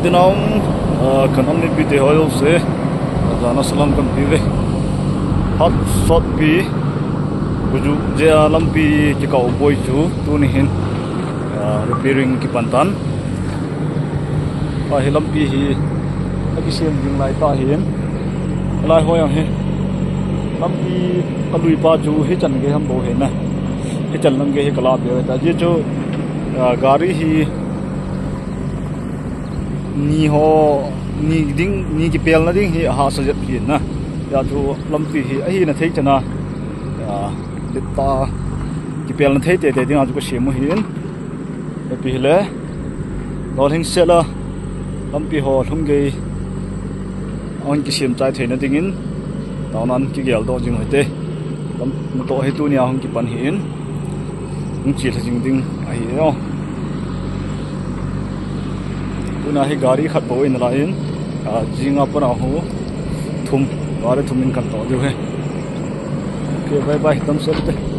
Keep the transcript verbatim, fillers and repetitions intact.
Naung, ah, ka nam mipi te ho jouse, jana salam kan pe uve. Phat sotpi, kuju jeh a lampi kikah u boi chu, tuni hin, ah, repairing kipan tan. Ahi lampi hi, akisem ding lai tah hin. Lai ho jong hi. Lampi kalui pa chu hichan gei ham bou hi na. Hichan lang gei hi kala be ta. Jeh chu, ah, gari hi ni ho, ni ding, ni kipelna ding hi ahahsa jep hi na. Hijeh chun lampi hi ahina thei chana, ah, lipta kipelna thei tete dinga chu kasem u ahin. Ipi hile, lolhing sela lampi ho lhung gei ahung kisem chai theina dingin, taonan kigel doh jing u hite. Lam, natoh hi tunia hung kipan ahin. Hung chelha jing ding ahi o. Tuna hi gari khat bou ahin alai in, ah, jinga pat a ho thum, gari thum in kan toh diu ahi. Ok, bye bye, damsel te.